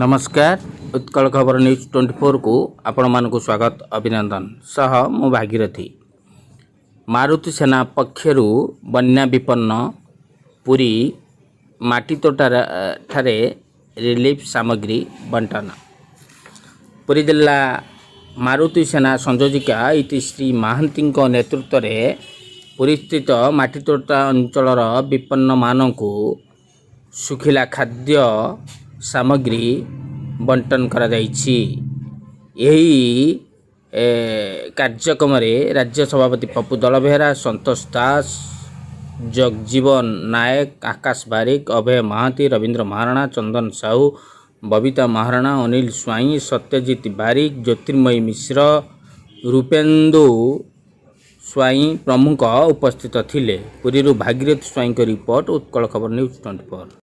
ନମସ୍କାର, ଉତ୍କଳ ଖବର ନ୍ୟୁଜ୍ 24କୁ ଆପଣମାନଙ୍କୁ ସ୍ୱାଗତ ଅଭିନନ୍ଦନ ସହ ମୁଁ ଭାଗୀରଥୀ। ମାରୁତି ସେନା ପକ୍ଷରୁ ବନ୍ୟା ବିପନ୍ନ ପୁରୀ ମାଟିତୋଟା ଠାରେ ରିଲିଫ୍ ସାମଗ୍ରୀ ବଣ୍ଟନ। ପୁରୀ ଜିଲ୍ଲା ମାରୁତି ସେନା ସଂଯୋଜିକା ଇତିଶ୍ରୀ ମହାନ୍ତିଙ୍କ ନେତୃତ୍ୱରେ ପୁରୀସ୍ଥିତ ମାଟିତୋଟା ଅଞ୍ଚଳର ବିପନ୍ନମାନଙ୍କୁ ଶୁଖିଲା ଖାଦ୍ୟ ସାମଗ୍ରୀ ବଣ୍ଟନ କରାଯାଇଛି। ଏହି କାର୍ଯ୍ୟକ୍ରମରେ ରାଜ୍ୟ ସଭାପତି ପପୁ ଦଳବେହେରା, ସନ୍ତୋଷ ଦାସ, ଜଗଜୀବନ ନାୟକ, ଆକାଶ ବାରିକ, ଅଭୟ ମହାନ୍ତି, ରବୀନ୍ଦ୍ର ମହାରଣା, ଚନ୍ଦନ ସାହୁ, ବବିତା ମହାରଣା, ଅନିଲ ସ୍ୱାଇଁ, ସତ୍ୟଜିତ ବାରିକ, ଜ୍ୟୋତିର୍ମୟୀ ମିଶ୍ର, ରୂପେନ୍ଦୁ ସ୍ୱାଇଁ ପ୍ରମୁଖ ଉପସ୍ଥିତ ଥିଲେ। ପୁରୀରୁ ଭାଗୀରଥ ସ୍ୱାଇଁଙ୍କ ରିପୋର୍ଟ, ଉତ୍କଳ ଖବର ନ୍ୟୁଜ୍ 24।